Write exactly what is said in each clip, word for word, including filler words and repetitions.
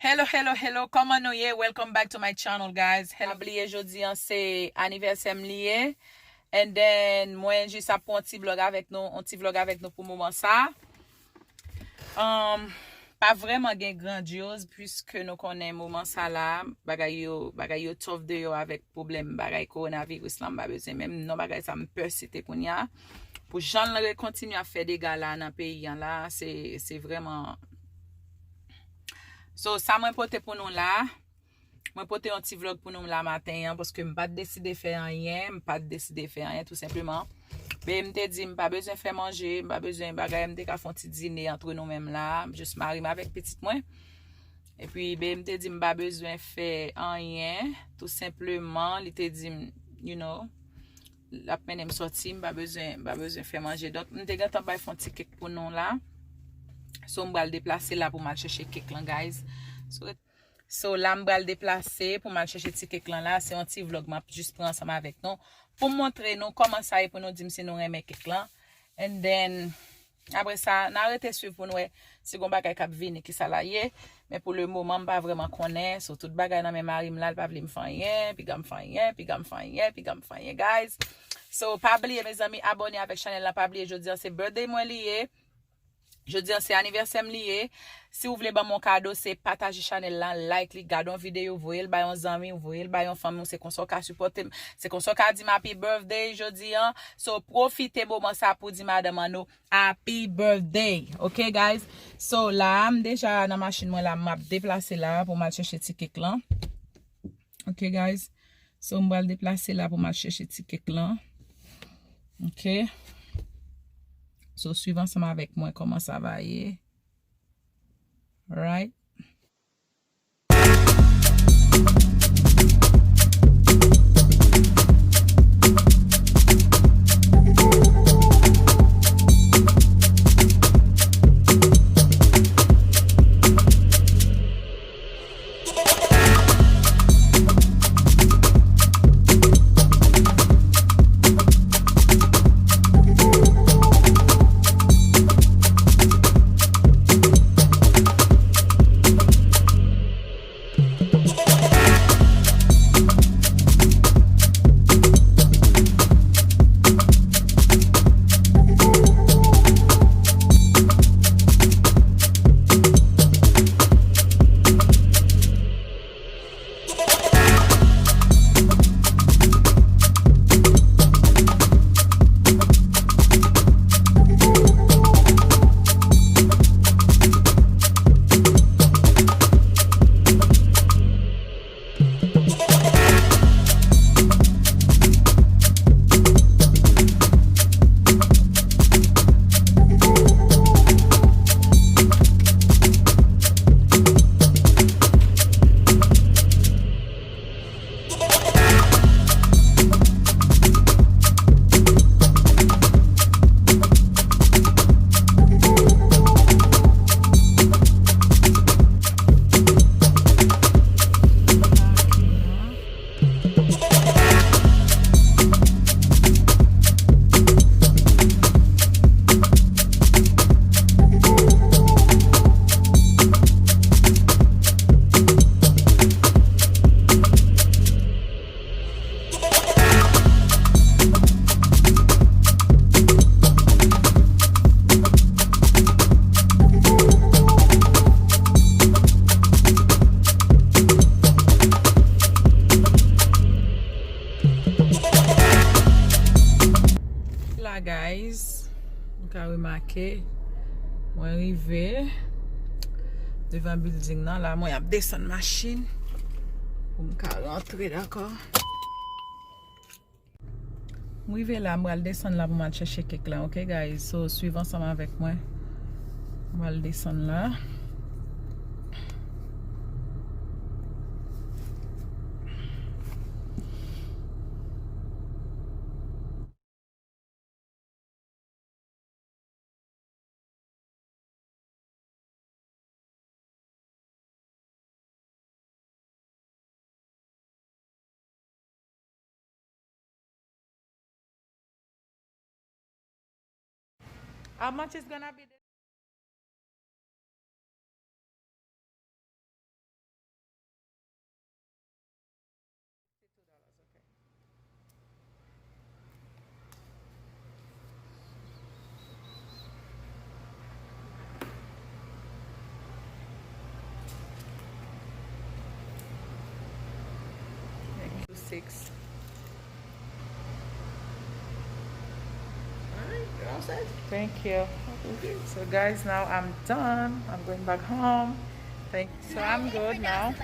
Hello, hello, hello, kòman nou ye? Welcome back to my channel, guys. Hello. Pa bliye jodi an se anivèsè m li ye. And then, mwen jis ap pran yon ti vlog avèk nou, yon ti vlog avèk nou pou moman sa. Um, pa vrèman gen grandyoz, puiske nou konnen moman sa la, bagay yo, bagay yo tough deyò avèk pwoblèm bagay kowonaviris lan, m pa bezwen menm non bagay sa m pè site kounye a. Pou jan l rekontinye ap fè dega la nan peyi an la, se, se vrèman. So, sa mwen pote pou nou la, mwen pote yon ti vlog pou nou la maten an, paske m pa t deside fè anyen, m pa t deside fè anyen, tou senpleman. Bebe m te di m pa bezwen fè manje, m pa bezwen bagay, m te ka fè yon ti dine antre nou menm la, jis mari m avèk pitit mwen. Epi, bebe m te di m pa bezwen fè anyen, tou senpleman, li te di m, you know, l ap mennen m sòti, m pa bezwen, m pa bezwen fè manje. Donk, m te gentan bay fè yon ti kèk pou nou la. So, m pral deplase la pou m al chèche kèk lan, guys. So, so, la, m pral deplase pou m al chèche ti kèk lan la. Se yon ti vlog m ap jis pran ansanm avèk nou. Pou m montre nou kòman sa ye pou nou di m si nou renmen kèk lan. And then, apre sa, n a rete swiv pou n wè si gon bagay k ap vini, ki sa l a ye. Men pou le moman, m pa vrèman konnen. So, tout bagay nan men mari m la, l pa vle m fè anyen, piga m fè anyen, piga m fè anyen, piga m fè anyen, guys. So, pa bliye, mezanmi, abòne avèk chanèl la. Pa bliye, jodi an se birthday mwen li ye. Jodi an se anivèsè m li ye. Si w vle ban m yon kado, se pataje chanèl la, like li, gade yon videyo, voye l bay yon zanmi w, voye l bay yon fanmi w. Se konsa w ka sipòte m. Se konsa w ka di m happy birthday jodi an. So, pwofite moman sa pou di madanm an nou happy birthday. Ok, guys? So, la, m deja nan machin mwen la, m ap deplase la pou m al chèche ti kèk lan. Ok, guys? So, m pral deplase la pou m al chèche ti kèk lan. Ok? So, swiv ansanm avèk mwen kòman sa va ye. Alright? La, guys, nou ka remake, mwen rive devan building nan. La, mwen ap desann machin pou m ka rantre, dakò? M rive la, m pral desann la pou m al chèche kèk la, ok, guys? So, swiv ansanm avèk mwen. M pral desann la. How much is gonna be the Six. Alright, you're all set. Thank you. Okay. So guys, now I'm done. I'm going back home. Thank you. So I'm good now.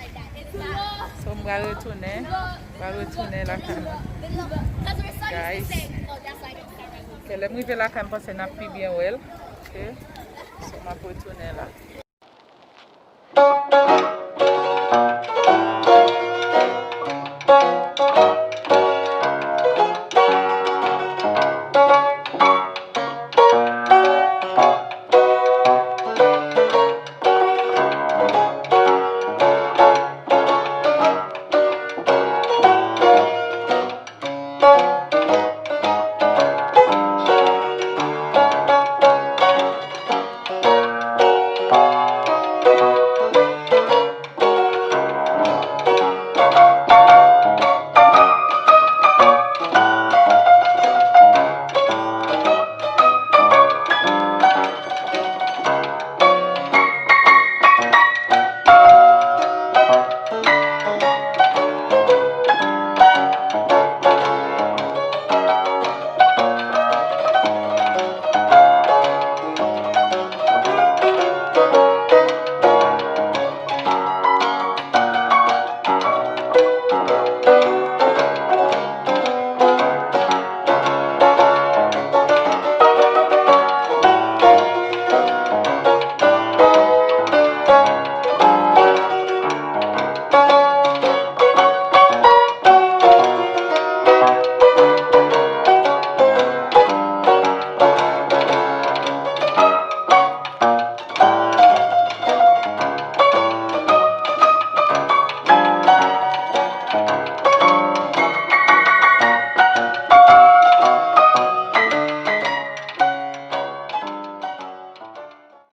So m pral retounen. M pral retounen lakay mwen. Guys. Ok, lè m rive lakay, m panse n ap pi byen wè l. Ok. So m ap retounen la.